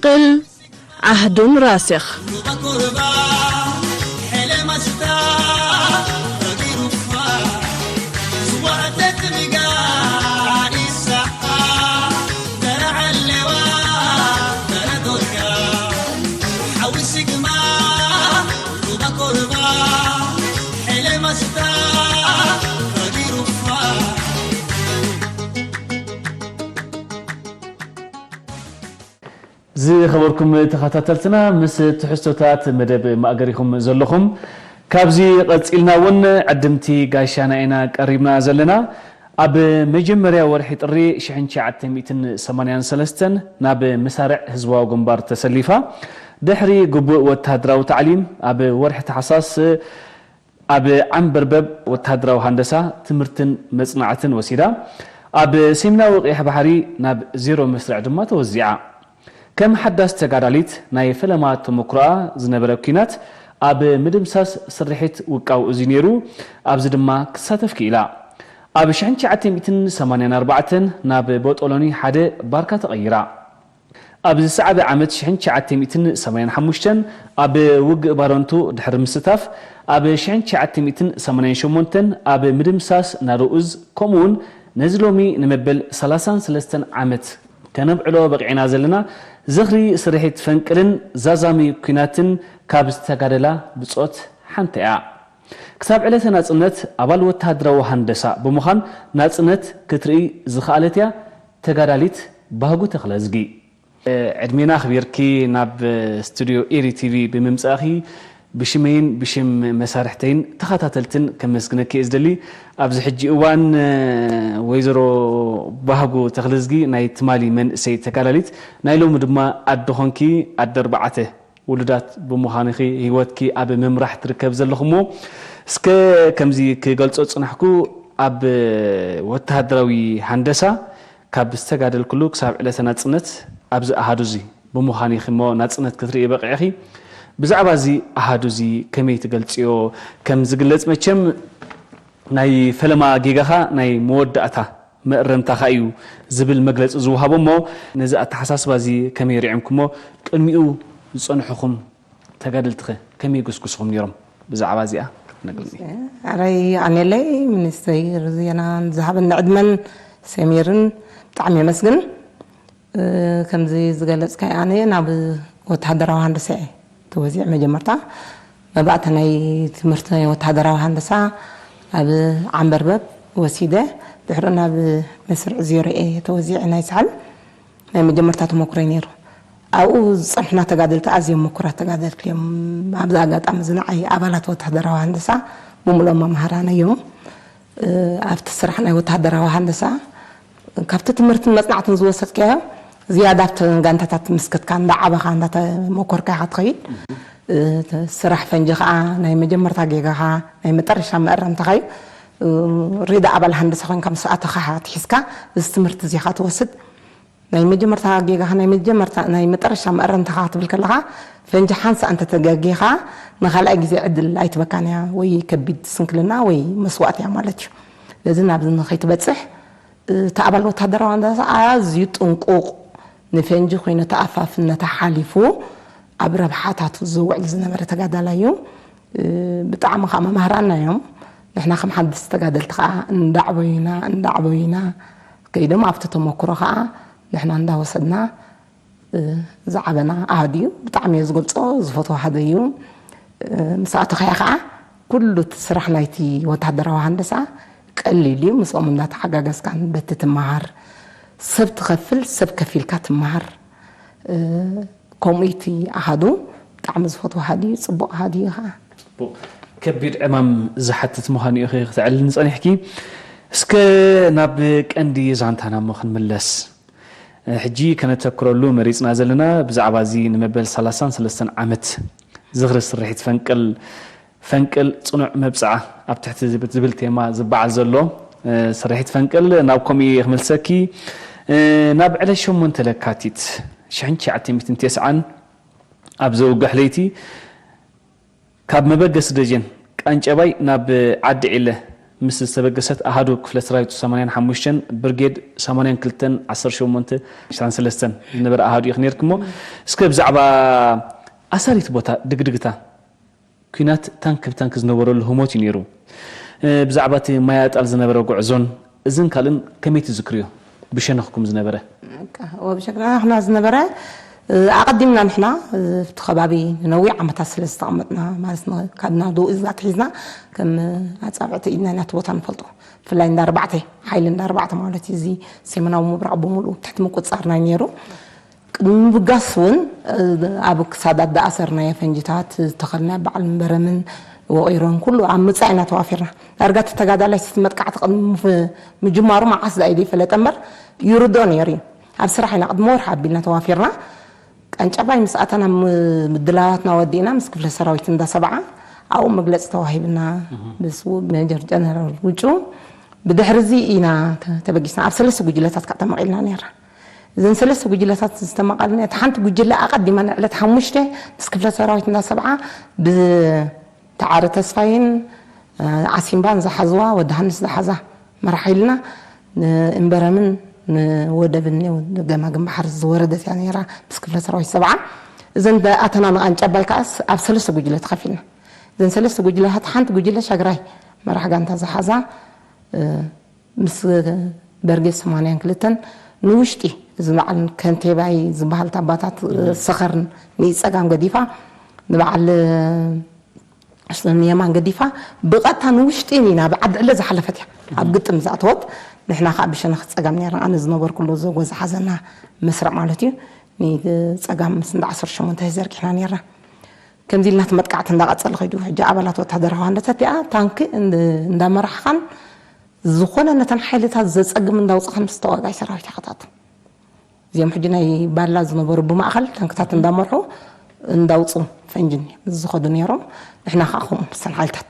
ቅል ዓህዱን ራስኽ። ዝኸበርኩም ተኸታተልትና፣ ምስ ትሕዝቶታት መደብ ማእገር ኢኹም ዘለኹም። ካብዚ ቀጺልና እውን ዕድምቲ ጋሻና ኢና ቀሪብና ዘለና። ኣብ መጀመርያ ወርሒ ጥሪ ሽሕን ትሽዓተ ሚእትን ሰማንያን ሰለስተን ናብ መሳርዕ ህዝባዊ ግንባር ተሰሊፋ። ድሕሪ ግቡእ ወተሃደራዊ ታዕሊም፣ ኣብ ወርሒ ታሕሳስ ኣብ ዓንበርበብ ወተሃደራዊ ሃንደሳ ትምህርትን መጽናዕትን ወሲዳ። ኣብ ሰሜናዊ ቀይሕ ባሕሪ ናብ ዜሮ መስርዕ ድማ ተወዚዓ። ከም ሓዳስ ተጋዳሊት፣ ናይ ፈለማ ተመኩሮኣ ዝነበረ ኲናት ኣብ ምድምሳስ ስርሒት ውቃው እዚ ነይሩ። ኣብዚ ድማ ክትሳተፍ ክኢላ። ኣብ ሽሕን ትሽዓተ ሚእትን ሰማንያን ኣርባዕተን ናብ ቦጦሎኒ ሓደ ባርካ ተቐይራ። ኣብ ዝሰዓበ ዓመት ሽሕን ትሽዓተ ሚእትን ሰማንያን ሓሙሽተን ኣብ ውግእ ባረንቱ ድሕሪ ምስታፍ፣ ኣብ ሽሕን ትሽዓተ ሚእትን ሰማንያን ሸሞንተን ኣብ ምድምሳስ ናደኡዝ፣ ከምኡውን ነዚ ሎሚ ንመበል ሰላሳን ሰለስተን ዓመት ከነብዕሎ በቒዕና ዘለና ዝኽሪ ስርሒት ፈንቅልን ዛዛሚ ኲናትን ካብ ዝተጋደላ ብጾት ሓንቲ እያ። ክሳብ ዕለተ ናጽነት ኣባል ወተሃደራዊ ሃንደሳ ብምዃን ናጽነት ክትርኢ ዝኸኣለት እያ ተጋዳሊት ባህጉ ተኽለዝጊ። ዕድሜና ኣኽቢርኪ ናብ ስቱድዮ ኤሪ ቲቪ ብምምጻእኺ ብሽመይን ብሽም መሳርሕተይን ተኸታተልትን ከመስግነኪ እየ ዝደሊ። ኣብዚ ሕጂ እዋን ወይዘሮ ባህጉ ተኽለዝጊ ናይ ትማሊ መንእሰይ ተጋዳሊት፣ ናይ ሎሚ ድማ ኣደ ኾንኪ፣ ኣደ ኣርባዕተ ውሉዳት ብምዃንኺ ህይወትኪ ኣብ ምምራሕ ትርከብ ዘለኹሞ። እስከ ከምዚ ክገልጾ ጽናሕኩ፣ ኣብ ወተሃደራዊ ሃንደሳ ካብ ዝተጋደልክሉ ክሳብ ዕለተ ናጽነት ኣብዚ ኣሃዱ እዚ ብምዃን ኢኺ እሞ ናጽነት ክትርኢ በቒዕኺ። ብዛዕባ እዚ ኣሃዱ እዚ ከመይ ትገልጽዮ? ከም ዝግለጽ መቸም ናይ ፈለማ ጌጋኻ ናይ መወዳእታ መእረምታኻ እዩ ዝብል መግለጺ ዝወሃቦ እሞ ነዚ ኣተሓሳስባ እዚ ከመይ ርዒምኩሞ? ቅድሚኡ ዝጸንሑኹም ተጋደልትኸ ከመይ ይጉስጉስኹም ነይሮም? ብዛዕባ እዚኣ ክትነግርኒ። ኣረይ ኣኔለይ ሚኒስትሪ ዜና ዝሃበኒ ዕድመን ሰሚርን ብጣዕሚ የመስግን። እ፣ ከምዚ ዝገለጽካዮ ኣነ ናብ ወተሃደራዊ ሃንደሳ እየ ተወዚዐ። መጀመርታ መባእታ ናይ ትምህርቲ ናይ ወተሃደራዊ ሃንደሳ ኣብ ዓንበርበብ ወሲደ፣ ድሕሪ ናብ መስርዕ ዜሮ እየ ተወዚዐ። ናይ ሳሕል ናይ መጀመርታ ተመኩሮይ ነይሩ። ኣብኡ ዝጸንሑና ተጋደልቲ ኣዝዮም ምኩራት ተጋደልቲ እዮም። ኣብዚ ኣጋጣሚ እዚ ንዓይ ኣባላት ወተሃደራዊ ሃንደሳ ብምሉኦም መምሃራን እዮም። እ፣ ኣብቲ ስራሕ ናይ ወተሃደራዊ ሃንደሳ ካብቲ ትምህርትን መጽናዕትን ዝወሰድካዮ ዝያዳ ኣብቲ ጋንታታት ምስ ከድካ እንዳዓበኻ እንዳተመኮርካ ኢኻ ትኸይድ። እ፣ ስራሕ ፈንጂ ኸኣ ናይ መጀመርታ ጌጋኻ ናይ መጠረሻ መእረምታኻ እዩ። እ፣ ሪዳ ኣባል ሃንደሳ ኮይንካ ምስ ኣተኻ ትሒዝካ እዚ ትምህርቲ እዚ ኢኻ ትወስድ። ናይ መጀመርታ ጌጋኻ ናይ መጀመርታ ናይ መጠረሻ መእረምታኻ ክትብል ከለኻ ፈንጂ ሓንሳእ እንተተጋጊኻ ንኻልኣይ ግዜ ዕድል ኣይትበካን እያ፣ ወይ ከቢድ ስንክልና ወይ መስዋእቲ እያ ማለት እዩ። ስለዚ ናብዚ ንኸይትበጽሕ እቲ ኣባል ወታደራዊ ሃንደሳ ኣዝዩ ጥንቁቕ፣ ንፈንጂ ኮይኑ ተኣፋፍነታ ሓሊፉ ኣብ ረብሓታቱ ዝውዕል ዝነበረ ተጋዳላይ እዩ። እ፣ ብጣዕሚ ከዓ መማህራና እዮም። ንሕና ከም ሓደስቲ ተጋደልቲ ከዓ እንዳዕበዩና እንዳዕበዩና ከይዶም ኣብቲ ተመክሮ ከዓ ንሕና እንዳወሰድና፣ እ፣ ዝዓበና ኣሃዱ እዩ። ብጣዕሚ እየ ዝገልጾ፣ ዝፈትዎ ኣሃዱ እዩ። እ፣ ምስ ኣተኻዮ ከዓ ኩሉ እቲ ስራሕ ናይቲ ወታደራዊ ሃንደሳ ቀሊል እዩ። ምስኦም እንዳተሓጋገዝካን በቲ ትመሃር፣ ሰብ ትኸፍል፣ ሰብ ከፊልካ ትመሃር። እ፣ ከምኡ እቲ ኣሃዱ ብጣዕሚ ዝፈትዎ ኣሃዱ እዩ፣ ጽቡቕ ኣሃዱ እዩ ከዓ። ጽቡቕ። ከቢድ ዕማም ዝሓትት ምዃኑ ኢኺ ክተዕልልኒ ጸኒሕኪ። እስከ ናብ ቀንዲ ዛንታና እሞ ክንምለስ። ሕጂ ከነተኩረሉ መሪጽና ዘለና ብዛዕባ እዚ ንመበል ሰላሳን ሰለስተን ዓመት ዝኽሪ ስርሒት ፈንቅል፣ ፈንቅል ጽኑዕ መብጽዓ ኣብ ትሕቲ ዝብ-፣ ዝብል ቴማ ዝበዓል ዘሎ፣ እ፣ ስርሒት ፈንቅል ናብ ከምኡ እየ ክምልሰኪ። እ፣ ናብ ዕለት ሸሞንተ ለካቲት ሽሕን ትሽዓተ ሚእትን ተስዓን ኣብ ዘውግሕ ለይቲ ካብ መበገሲ ደጀን ቃንጨባይ ናብ ዓዲ ዒለ ምስ ዝተበገሰት ኣሃዱ ክፍለ ሰራዊት ሰማንያን ሓሙሽተን ብርጌድ ሰማንያን ክልተን ዓሰርተ ሸሞንተ ዕስራን ሰለስተን ዝነበረ ኣሃዱ ኢኺ ነይርክሞ። እስከ ብዛዕባ ኣሳሪት ቦታ ድግድግታ፣ ኲናት ታንክ ብታንክ ዝነበረሉ ህሞት እዩ ነይሩ። እ፣ ብዛዕባ እቲ ማይ ኣጣል ዝነበረ ጉዕዞን እዝን ካልእን ከመይ ትዝክርዮ? ብሸነኽኩም ዝነበረ። በቃ፣ ወብሸክና ንሕና ዝነበረ፣ እ፣ ኣቐዲምና ንሕና፣ እ፣ ኣብቲ ከባቢ ንነዊሕ ዓመታት ስለ ዝተቐመጥና፣ ማለት ን-፣ ካብ ናብ ደቡብ እዝ ኣትሒዝና ከም ኣጻብዕቲ ኢድና ኢና እቲ ቦታ ንፈልጦ። ብፍላይ እንዳ ኣርባዕተ፣ ሓይሊ እንዳ ኣርባዕተ ማለት እዩ። እዚ ሰሜናዊ ምብራቕ ብምሉኡ ትሕቲ ምቁጽጻርና እዩ ነይሩ። ቅድሚ ምብጋስ እውን፣ እ፣ ኣብ ክሳዳት ዝኣሰርናዮ ፈንጅታት፣ ዝተኸልናዮ በዓል ምበረምን ወቒሮን ኩሉ ኣብ ምጻእ ኢና ተዋፊርና። ዳርጋ እቲ ተጋዳላይ እቲ መጥቃዕቲ ቅድሚ ምፍ-፣ ምጅማሩ መዓስ ደኣ ኢሉ ይፈለጠ እምበር ይርድኦ ነይሩ እዩ። ኣብ ስራሕ ኢና ቅድሚ ወርሒ ኣቢልና ተዋፊርና። ቀንጨባይ ምስ ኣተና ም-፣ ምድላዋትና ወዲእና ምስ ክፍለ ሰራዊት እንዳ ሰብዓ ኣብኡ መግለጺ ተዋሂብና፣ ምስ ሜጀር ጀነራል ውጩ። ብድሕሪ እዚ ኢና ተ-፣ ተበጊስና። ኣብ ሰለስተ ጉጅለታት ከዓ ተመቒልና ነይርና። እዘን ሰለስተ ጉጅለታት ዝተመቓልና፣ እታ ሓንቲ ጉጅለ ኣቐዲማ ንዕለት ሓሙሽተ ምስ ክፍለ ሰራዊት እንዳ ሰብዓ ብተዓረ ተስፋይን፣ እ፣ ዓሲምባን ዝሓዝዋ፣ ወዲ ሃንስ ዝሓዛ መራሒ ኢልና ንእምበረምን ንወደብን ገማግም ባሕሪ ዝወረደት እያ ነይራ ምስ ክፍለ ሰራዊት ሰብዓ። እዘን ኣተና ንቓንጫባይ ከኣስ ኣብ ሰለስተ ጉጅለ ተኸፊልና። እዘን ሰለስተ ጉጅለታት ሓንቲ ጉጅለ ሻግራይ መራሕ ጋንታ ዝሓዛ፣ እ፣ ምስ በርጌስ ሰማንያን ክልተን ንውሽጢ እዚ በዓል ከንቴባይ ዝበሃል ታባታት፣ እ፣ ሰኸርን ንጸጋም ገዲፋ፣ ንበዓል፣ እ፣ ንየማን ገዲፋ፣ ብቐጥታ ንውሽጢ ኢና ብዓዲ ዕለ ዝሓለፈት እያ። ኣብ ግጥም ዝኣተወት፣ ንሕና ኸኣ ብሸነኽ ጸጋም ነርና። ኣነ ዝነበርኩሉ ዘጎ ዝሓዘና መስርዕ ማለት እዩ። ንጸጋም ምስ እንዳ ዓሰርተ ሸሞንተ ዘርጊሕና ነርና። ከምዚ ኢልና እቲ መጥቃዕቲ እንዳቐጸለ ኸይዱ፣ ሕጂ ኣባላት ወታደራዊ ሃንደሰት እቲኣ ታንኪ እንድ-፣ እንዳመራሕኻን ዝኾነ ነተን ሓይልታት ዘጸግም እንዳውጻኻን ምስ ተዋጋኢ ሰራዊት ኢኻ ትኣቱ። እዚኦም ሕጂ ናይ ባላ ዝነበሩ ብማእኸል ታንክታት እንዳመርሑ እንዳውጹ ፈንጂ ዝኸዱ ነይሮም። ንሕና ኸኣ ከምኡ መሰል ሓይልታት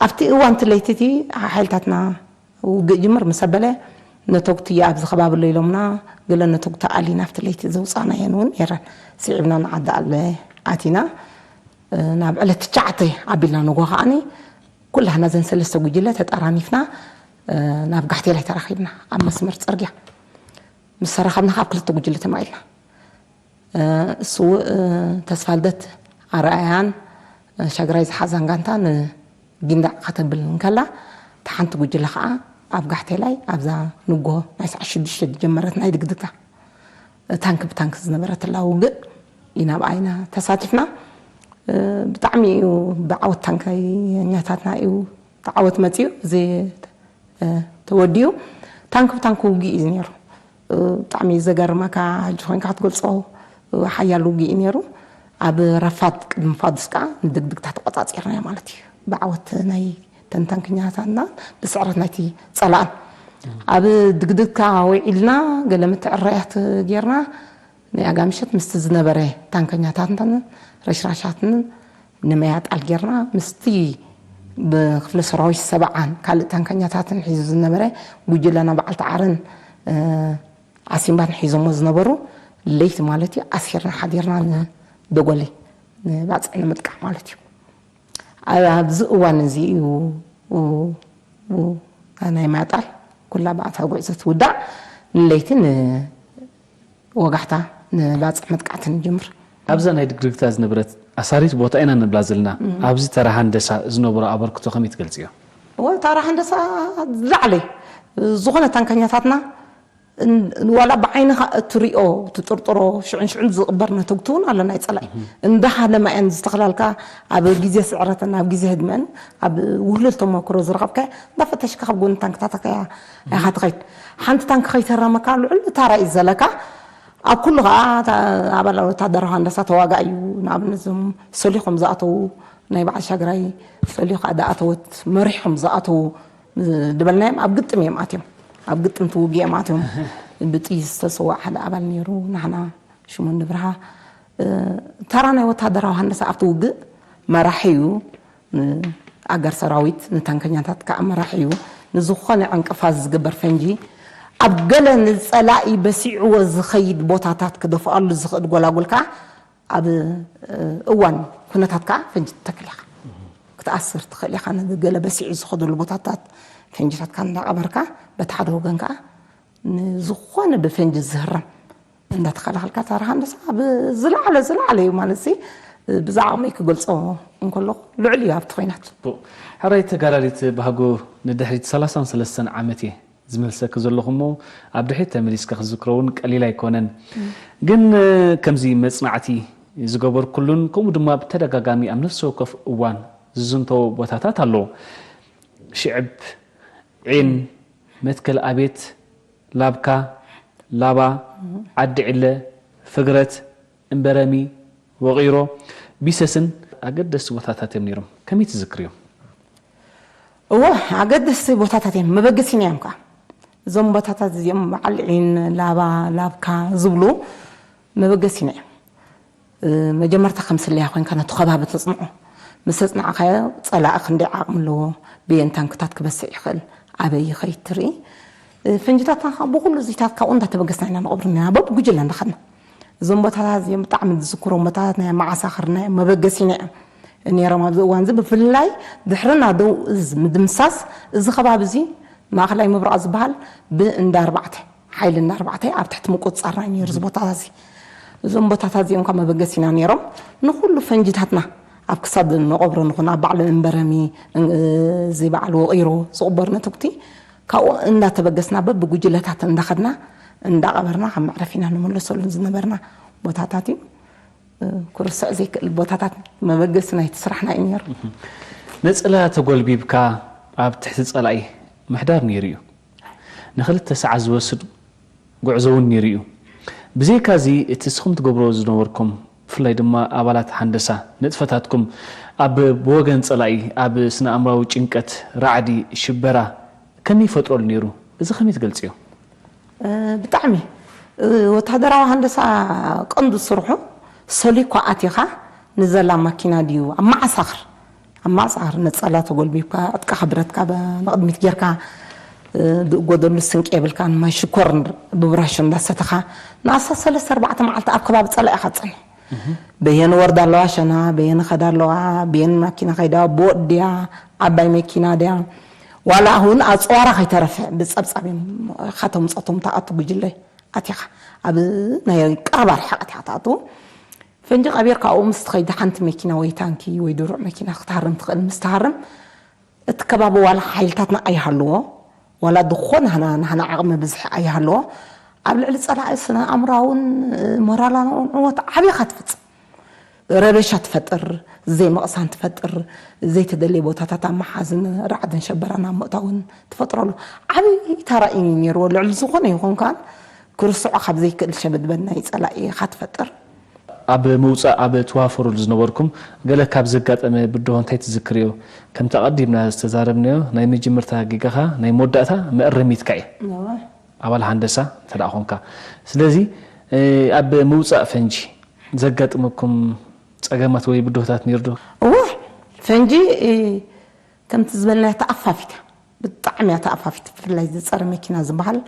ኣብቲ እዋን እቲ ለይቲ እቲ ሓይልታትና ውግእ ጅምር ምስ ኣበለ፣ ነተጉቲ ኣብዚ ከባቢ ኣሎ ኢሎምና፣ ገለ ነተጉቲ ኣሊና ኣብቲ ለይቲ ዘውጻእናየን እውን ነይረን። ስዒብና ንዓዲ ኣለ ኣቲና፣ እ፣ ናብ ዕለት ትሽዓተ ኣቢልና ንግሆ ከዓኒ ኩላህና ዘን ሰለስተ ጉጅለ ተጠራኒፍና፣ እ፣ ናብ ጋሕቴላይ ተራኺብና ኣብ መስመር ጽርግያ። ምስ ተራኸብና ካብ ክልተ ጉጅለ ተማቒልና። እ፣ እሱ፣ እ፣ ተስፋልደት ኣርኣያን፣ እ፣ ሻግራይ ዝሓዛን ጋንታ ንጊንዳዕ ከተብል እንከላ፣ እታ ሓንቲ ጉጅለ ኸኣ ኣብ ጋሕቴላይ ኣብዛ ንግሆ ናይ ሰዓት ሽዱሽተ ዝጀመረት ናይ ድግድግታ ታንክ ብታንክ ዝነበረትላ ውግእ ኢና ብኣይና ተሳቲፍና። እ፣ ብጣዕሚ እዩ ብዓወት ታንከኛታትና እዩ እቲ ዓወት መጺኡ። እዚ እ፣ ተወዲኡ ታንክ ብታንክ ውግእ እዩ ነይሩ። እ፣ ብጣዕሚ እዩ ዘገርመካ፣ ሕጂ ኮይንካ ክትገልጾ፣ እ፣ ሓያል ውግእ እዩ ነይሩ። ኣብ ረፋድ ቅድሚ ፋዱስ ከኣ ንድግድግታ ተቆጻጺርናዮ ማለት እዩ። ብዓወት ናይ ተን ታንክኛታትና ብስዕረት ናይቲ ጸላእን። ኣብ ድግድግታ ውዒልና ገለ ምትዕረያት ጌርና፣ ናይ ኣጋ ምሸት ምስቲ ዝነበረ ታንከኛታትን ረሽራሻትን ንመያጣል ጌርና፣ ምስቲ ብክፍለ ሰራዊት ሰብዓን ካልእ ታንከኛታትን ሒዙ ዝነበረ ጉጅለና በዓልቲ ዓርን፣ እ፣ ዓሲምባን ሒዞሞ ዝነበሩ ለይቲ ማለት እዩ፣ ኣሲርና ሓዲርና ንደጎሊ ንባጽዕ ንምጥቃዕ ማለት እዩ። ኣብ-፣ ኣብዚ እዋን እዚ እዩ፣ ኡ-፣ ኡ-፣ ናይ ማጣል ኩላ ብኣታ ጉዕዞ ትውዳእ። ንለይቲ ንወጋሕታ ንባጽዕ መጥቃዕቲ ንጅምር። ኣብዛ ናይ ድግድግታ ዝነበረት ኣሳሪት ቦታ ኢና ንብላ ዘለና። ኣብዚ ተራ ሃንደሳ ዝነበሮ ኣበርክቶ ከመይ ትገልጽዮ? እወ፣ ተራ ሃንደሳ ዝለዓለ፣ ዝኾነ ታንከኛታትና ን-፣ ዋላ ብዓይንኻ እትሪኦ፣ ትጥርጥሮ፣ ሽዑን ሽዑን ዝቕበር ነተጉቲ እውን ኣሎ ናይ ጸላኢ። እንዳ ሃለማ እየን ዝተኽላልካ፣ ኣብ ግዜ ስዕረተን ኣብ ግዜ ህድመን ኣብ ውህሉል ተመክሮ ዝረኸብካዮ እንዳፈተሽካ ካብ ጎኒ ታንክታትካ ኢኻ ትኸይድ። ሓንቲ ታንኪ ከይተረመካ ልዑል ታራ እዩ ዘለካ። ኣብ ኩሉ ኸኣ እታ ኣባል ወታደራዊ ሃንደሳ ተዋጋኢ እዩ። ንኣብነት እዞም ሰሊኾም ዝኣተዉ ናይ በዓል ሻግራይ ሰሊኻ ዝኣተወት መሪሖም ዝኣተዉ ዝበልናዮም ኣብ ግጥም እዮም ኣትዮም። ኣብ ግጥም እቲ ውግእ እዮም ኣትዮም። ብጥይት ዝተሰውኣ ሓደ ኣባል ነይሩ። ናህና ሽሙ ንብርሃ፣ እ፣ ተራ ናይ ወታደራዊ ሃንደሳ ኣብቲ ውግእ መራሒ እዩ። ንኣጋር ሰራዊት፣ ንታንከኛታት ከዓ መራሒ እዩ። ንዝኾነ ዕንቅፋት ዝግበር ፈንጂ ኣብ ገለ ንጸላኢ በሲዕዎ ዝኸይድ ቦታታት ክደፍኣሉ ዝኽእል ጎላጉል ከዓ ኣብ፣ እ፣ እዋን ኩነታት ከዓ ፈንጂ ትተክል ኢኻ። ክትኣስር ትኽእል ኢኻ። ነዚ ገለ በሲዑ ዝኸደሉ ቦታታት ፈንጅታትካ እንዳቐበርካ፣ በቲ ሓደ ወገን ከኣ ንዝኾነ ብፈንጂ ዝህረም እንዳተኸላኸልካ፣ ታራ ሃንደሳ ብዝለዓለ ዝለዓለ እዩ ማለት ሲ፣ ብዛ ዓቕመይ ክገልጾ እንከለኹ ልዑል እዩ ኣብቲ ኾይናት። ጽቡቕ። ሕራይ ተጋዳሊት ባህጉ፣ ንድሕሪት ሰላሳን ሰለስተን ዓመት እየ ዝመልሰኪ ዘለኹ እሞ፣ ኣብ ድሕሪት ተመሊስካ ክዝክሮ እውን ቀሊል ኣይኮነን። ግን ከምዚ መጽናዕቲ ዝገበርኩሉን ከምኡ ድማ ብተደጋጋሚ ኣብ ነፍሲ ወከፍ እዋን ዝዝንተዎ ቦታታት ኣለዎ። ሽዕብ፣ ዒን፣ መትከል ኣቤት፣ ላብካ፣ ላባ፣ ዓዲ ዕለ፣ ፍግረት፣ እምበረሚ፣ ወቒሮ፣ ቢሰስን ኣገደስቲ ቦታታት እዮም ነይሮም። ከመይ ትዝክርዮም? እወ፣ ኣገደስቲ ቦታታት እዮም፣ መበገሲና እዮም ከዓ። እዞም ቦታታት እዚኦም በዓል ዒን፣ ላባ፣ ላብካ ዝብሉ መበገሲና እዮም። እ፣ መጀመርታ ከም ስለያ ኮይንካ ነቲ ከባቢ ተጽንዖ። ምስ ኣጽናዕካዮ፣ ጸላኢ ክንደይ ዓቕሚ ኣለዎ፣ ብየን ታንክታት ክበስዕ ይኽእል፣ ኣበይ ይኸይድ ትርኢ። እ፣ ፈንጅታትና ከዓ ብኹሉ እዚታት ካብኡ እንዳተበገስና ኢና ንቐብር ነርና፣ በብጉጅለ እንዳኸድና። እዞም ቦታታት እዚኦም ብጣዕሚ ዝዝክሮም ቦታታት ናይ መዓሳኽር ናይ መበገሲና እዮም ነይሮም ኣብዚ እዋን እዚ። ብፍላይ ድሕሪ ናደው እዝ ምድምሳስ፣ እዚ ከባቢ እዚ ማእኸላይ ምብራቕ ዝበሃል ብእንዳ ኣርባዕተ፣ ሓይሊ እንዳ ኣርባዕተ ኣብ ትሕቲ ምቁጽጻርና እዩ ነይሩ እዚ ቦታታት እዚ። እዞም ቦታታት እዚኦም ካብ መበገሲና ነይሮም። ንኹሉ ፈንጅታትና ኣብ ክሳድ ንቐብሮ ንኹን፣ ኣብ በዓል እምበረሚ፣ እዚ በዓል ወቒሮ ዝቕበሩ ነተጉቲ፣ ካብኡ እንዳተበገስና በብጉጅለታት እንዳኸድና እንዳቐበርና ካብ መዕረፊና ንመለሰሉ ዝነበርና ቦታታት እዩ። እ፣ ክርስዕ ዘይክእል ቦታታት መበገሲ ናይቲ ስራሕና እዩ ነይሩ። ነጸላ ተጎልቢብካ ኣብ ትሕቲ ጸላኢ ምሕዳር ነይሩ እዩ። ንኽልተ ሰዓት ዝወስድ ጉዕዞ እውን ነይሩ እዩ። ብዘይካዚ፣ እቲ ንስኹም ትገብርዎ ዝነበርኩም፣ ብፍላይ ድማ ኣባላት ሃንደሳ፣ ንጥፈታትኩም ኣብ ብወገን ጸላኢ፣ ኣብ ስነ ኣእምራዊ ጭንቀት፣ ራዕዲ፣ ሽበራ ከመይ ይፈጥረሉ ነይሩ? እዚ ከመይ ትገልጽዮ? እ፣ ብጣዕሚ፣ እ፣ ወተሃደራዊ ሃንደሳ ቀንዱ ስርሑ፣ ሰሊኳ ኣቲኻ ንዘላ ማኪና ድዩ ኣብ መዓሳኽር፣ ኣብ መዓሳኽር ነጸላ ተጎልቢብካ፣ ዕጥቅኻ ብረትካ ብ-፣ ንቕድሚት ጌርካ፣ እ፣ ዝእጎደሉ ስንቂ የብልካን፣ ማይ ሽኮር ብብራሾ እንዳሰተኻ፣ ንኣስታት ሰለስተ ኣርባዕተ መዓልቲ ኣብ ከባቢ ጸላኢ ኢኻ ትጸንሕ። በየን ወርዳ ኣለዋ ሸና፣ በየን ኸዳ ኣለዋ፣ በየን ማኪና ከይዳ፣ ቦጥ ድያ፣ ዓባይ መኪና ድያ፣ ዋላ እውን ኣጽዋራ ከይተረፈ ብጸብጻብ እዮም ካቶም ጸቶም ትኣቱ ጉጅለ ኣቲኻ። ኣብ ናይ ቀረባ ርሕቀት ኢኻ ትኣቱ። ፈንጂ ቀቢርካ ኣብኡ ምስ ትኸይድ ሓንቲ መኪና ወይ ታንኪ ወይ ድሩዕ መኪና ክትሃርም ትኽእል። ምስ ትሃርም እቲ ከባቢ ዋላ ሓይልታትና ኣይሃልዎ፣ ዋላ ዝኾነ ናህና፣ ናህና ዓቕሚ ብዝሒ ኣይሃልዎ፣ ኣብ ልዕሊ ጸላኢ ስነ ኣእምራውን ሞራላውን ዕንወት ዓብኻ ትፍጽም። ረበሻ ትፈጥር፣ ዘይምቕሳን ትፈጥር፣ ዘይተደለየ ቦታታት ኣብ መሓዝን ራዕድን ሸበራን ኣብ ምእታውን ትፈጥረሉ ዓብዪ ተራ እዩ ነይርዎ። ልዕሊ ዝኾነ ይኹን ከኣ ክርስዖ ካብ ዘይክእል ሸበድበድ ናይ ጸላኢ ኢኻ ትፈጥር። ኣብ ምውጻእ ኣብ ትዋፈሩሉ ዝነበርኩም ገለ ካብ ዘጋጠመ ብድሆ እንታይ ትዝክርዮ? ከምቲ ኣቐዲምና ዝተዛረብናዮ ናይ መጀመርታ ጌጋኻ ናይ መወዳእታ መእረሚትካ እዩ። እወ። ኣባል ሃንደሳ እንተ ደኣ ኾንካ። ስለዚ፣ እ፣ ኣብ ምውጻእ ፈንጂ ዘጋጥመኩም ጸገማት ወይ ብድሆታት ነይሩ ዶ? እወ፣ ፈንጂ፣ እ፣ ከምቲ ዝበልናዮ ተኣፋፊት እያ። ብጣዕሚ እያ ተኣፋፊት። ብፍላይ ዝጸረ መኪና ዝበሃል፣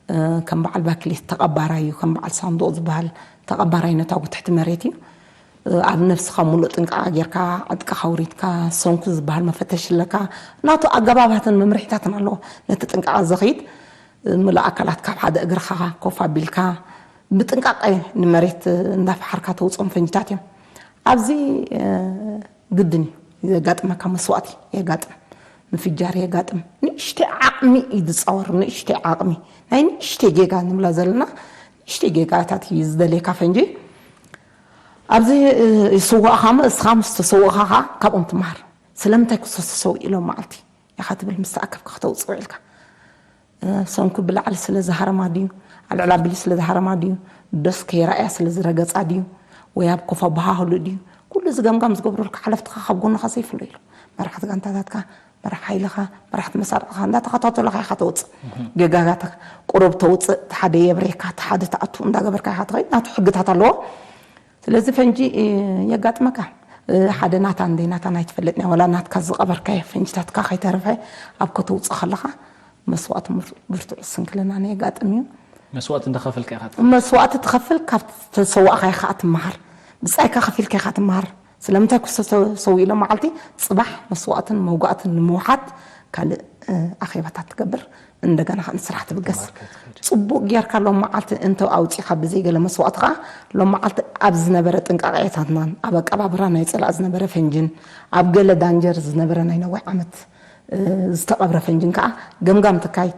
እ፣ ከም በዓል ባክሌት ተቐባራይ እዩ፣ ከም በዓል ሳንዱቕ ዝበሃል ተቐባራይ ነታጉ ትሕቲ መሬት እዩ። እ፣ ኣብ ነፍስኻ ሙሉእ ጥንቃቐ ጌርካ፣ ዕጥቅኻ ኣውሪድካ፣ ሰንኩ ዝበሃል መፈተሽ ኣለካ። ናቱ ኣገባባትን መምርሒታትን ኣለዎ። ነቲ ጥንቃቐ ዘኽይድ፣ እ፣ ምሉእ ኣካላት ካብ ሓደ እግርኻ ኮፍ ኣቢልካ፣ ብጥንቃቐ ንመሬት እንዳፈሓርካ ተውፅኦም ፈንጅታት እዮም። ኣብዚ፣ እ፣ ግድን እዩ ዘጋጥመካ፣ መስዋእቲ የጋጥም፣ ምፍጃር የጋጥም። ንእሽተይ ዓቕሚ እዩ ዝፃወር፣ ንእሽተይ ዓቕሚ። ናይ ንእሽተይ ጌጋ ንብላ ዘለና፣ ንእሽተይ ጌጋታት እዩ ዝደልየካ ፈንጂ። ኣብዚ፣ እ፣ ይስዋእኻ እሞ፣ እስኻ ምስ ተሰውእኻ ኸዓ ካብኦም ትመሃር። ስለምንታይ ክሶ ተሰው ኢሎም መዓልቲ ኢኻ ትብል፣ ምስ ተኣከብካ ከተውፅኦ ኢልካ። እ፣ ሰንኩ ብላዕሊ ስለ ዝሃረማ ድዩ? ኣብ ልዕሊ ኣቢሊ ስለ ዝሃረማ ድዩ? ዶስ ከይረኣያ ስለ ዝረገጻ ድዩ? ወይ ኣብ ኮፍ ኣበሃህሉ ድዩ? ኩሉ እዚ ገምጋም ዝገብሩልካ ሓለፍትኻ ካብ ጎንኻ ዘይፍለዩ ኣለዉ። መራሕቲ ጋንታታትካ፣ መራሕ ሓይልኻ፣ መራሕቲ መሳርዕትኻ እንዳተኸታተሉኻ ኢኻ ተውጽእ። እህ። ጌጋጋትካ ቁሩብ ተውጽእ፣ እቲ ሓደ የብሬካ፣ እቲ ሓደ ትኣቱ እንዳገበርካ ኢኻ ትኸይድ። ናቱ ሕግታት ኣለዎ። ስለዚ ፈንጂ፣ እ፣ የጋጥመካ። እ፣ ሓደ ናታን ዘይናታን ኣይትፈልጥን እያ። ዋላ ናትካ ዝቐበርካዮ ፈንጅታትካ ከይተረፈ ኣብ ከተውጽእ ከለኻ መስዋእቲ ምር-፣ ብርቱዕ ስንክልናን የጋጥም እዩ። መስዋእቲ እንዳኸፈልካ ኢኻ ትኸፍል። መስዋእቲ ትኸፍል፣ ካብ ተሰዋእካ ኢኻ ትመሃር። ብጻይካ ከፊልካ ኢኻ ትመሃር። ስለምንታይ ክሰ- ሰው ኢሎም መዓልቲ? ጽባሕ መስዋእትን መውጋእትን ንምውሓድ ካልእ፣ እ፣ ኣኼባታት ትገብር፣ እንደገና ከኣ ንስራሕ ትብገስ። ጽቡቕ ጌርካ ሎም መዓልቲ እንተ ኣውጺኻ ብዘይ ገለ መስዋእቲ ከኣ ሎም መዓልቲ ኣብ ዝነበረ ጥንቃቄታትናን ኣብ ኣቀባብራ ናይ ጸላእ ዝነበረ ፈንጅን ኣብ ገለ ዳንጀር ዝነበረ ናይ ነዊሕ ዓመት፣ እ፣ ዝተቐብረ ፈንጅን ከኣ ገምጋም ተካይድ።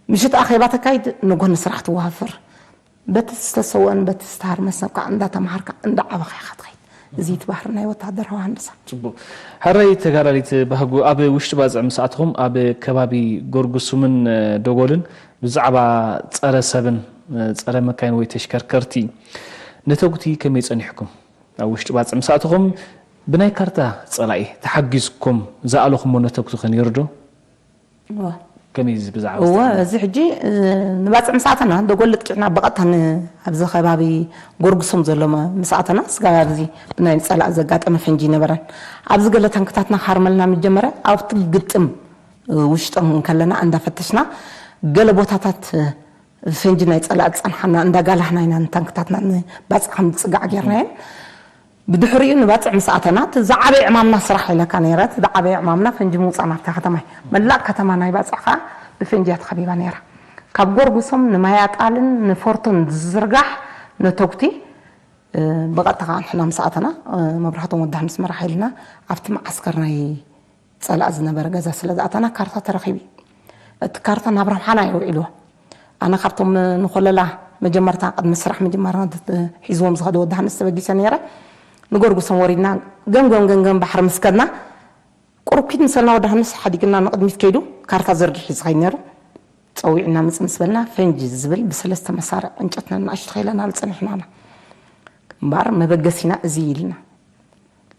ምሽት ኣኼባ ተካይድ፣ ንጎኒ ስራሕ ትዋፈር። በቲ ዝተሰወን በቲ ዝተሃርመሰን ከዓ እንዳተምሃርካ እንዳዓበኻ ኢኻ ትኸይድ። እዚ እቲ ባህሪ ናይ ወታደራዊ ሃንደሳ። ጽቡቅ። ሕራይ ተጋዳሊት ባህጉ፣ ኣብ ውሽጢ ባጽዕ ምስ ኣተኹም ኣብ ከባቢ ጎርጉሱምን፣ እ፣ ደጎልን ብዛዕባ ጸረ ሰብን፣ እ፣ ጸረ መካይን ወይ ተሽከርከርቲ ነተጉቲ ከመይ ጸኒሕኩም? ኣብ ውሽጢ ባጽዕ ምስ ኣተኹም ብናይ ካርታ ጸላኢ ተሓጊዝኩም ዝኣለኹሞ ነተጉቲ ከ ነይሩ ዶ? እወ። ከመይ እዚ ብዛዕባ እወ፣ ዝተረፈ? እዚ ሕጂ፣ እ፣ ንባጽዕ ምስ ኣተና፣ ደጎል ልጥቂዕና ብቐጥታ ን-፣ ኣብዚ ከባቢ ጎርጉሶም ዘሎ መ-፣ ምስ ኣተና፣ ስጋብ ኣብዚ ብናይ ጸላእ ዘጋጠመ ፈንጂ ይነበረን። ኣብዚ ገለ ታንክታትና ክሃርመልና ምስ ጀመረ፣ ኣብቲ ግጥም፣ እ፣ ውሽጦም እንከለና እንዳፈተሽና፣ ገለ ቦታታት፣ እ፣ ፈንጂ ናይ ጸላእ ዝጸንሓና እንዳጋላህና ኢና ንታንክታትና ንባጽዕ ከም ዝጽጋዕ ጌርናየን። ብድሕሪኡ ንባጽዕ ምስ ኣተና፣ እቲ ዝዓበየ ዕማምና ስራሕ ኢለካ ነይረ። እቲ ዝዓበየ ዕማምና ፈንጂ ምውጻእ ናብታ ከተማ እዩ። መላእ ከተማ ናይ ባጽዕ ከኣ ብፈንጂ እያ ተኸቢባ ነይራ። ካብ ጎርጉሶም ንማያጣልን ንፎርቶን ዝዝርጋሕ ነተጉቲ፣ እ፣ ብቐጥታ ከኣ ንሕና ምስ ኣተና፣ እ፣ መብራህቶም ወዲ ሃንስ መራሕ ኢልና ኣብቲ መዓስከር ናይ ጸላእ ዝነበረ ገዛ ስለ ዝኣተና ካርታ ተረኺቡ እዩ። እቲ ካርታ ናብ ረብሓና እዩ ውዒልዎ። ኣነ ካብቶም ንኾለላ መጀመርታ ቅድሚ ስራሕ ምጅማርና ድ-፣ ሒዝዎም ዝኸደ ወዲ ሃንስ ተበጊሰ ነይረ። ንጎርጉሶም ወሪድና ገምገም ገምገም ባሕሪ ምስ ከድና ቁሩብ ኪድ ምሰልና ወዲ ሃንስ ሓዲግና ንቕድሚት ከይዱ ካርታ ዘርጊሑ ዝኸይድ ነይሩ። ጸዊዕና ምጽእ ምስ በልና ፈንጂ ዝብል ብሰለስተ መሳርዕ ዕንጨትና ንኣሽቱ ከይለና ዝጸኒሕናና። እምበኣር መበገሲና እዚ ኢልና።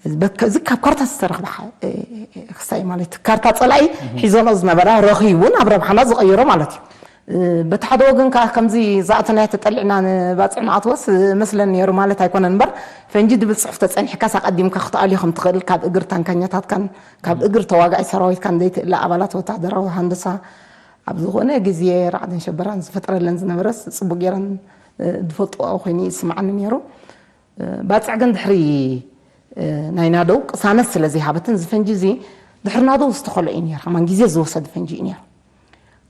እዚ በ-፣ እዚ ካብ ካርታ ዝተረኽበ ሓ-፣ እ-፣ እ-፣ ክስታይ ማለት እዩ። ካርታ ጸላኢ ሒዞኖ ዝነበረ ረኺቡ ናብ ረብሓና ዝቐየሮ ማለት እዩ። እ፣ በቲ ሓደ ወገን ከኣ ከምዚ ዝኣተናዮ ተጠሊዕና ንባጽዕ ንኣትወስ መስለን ነይሩ ማለት ኣይኮነን እምበር፣ ፈንጂ ድብል ጽሑፍ ተጸኒሕካስ ኣቐዲምካ ክትኣልዮ ከም ትኽእል፣ ካብ እግሪ ታንካኛታትካን ካብ እግሪ ተዋጋኢ ሰራዊትካን ዘይትእለ ኣባላት ወታደራዊ ሃንደሳ ኣብ ዝኾነ ግዜ ራዕድን ሸበራን ዝፈጥረለን ዝነበረስ ጽቡቕ ገይረን፣ እ፣ ዝፈልጥኦ ኮይኑ ይስምዓኒ ነይሩ። ባጽዕ ግን ድሕሪ፣ እ፣ ናይ ናደው ቅሳነት ስለ ዘይሃበትን፣ እዚ ፈንጂ እዚ ድሕሪ ናደው ዝተኸልኦ እዩ ነይሩ። ከማን ግዜ ዝወሰደ ፈንጂ እዩ ነይሩ።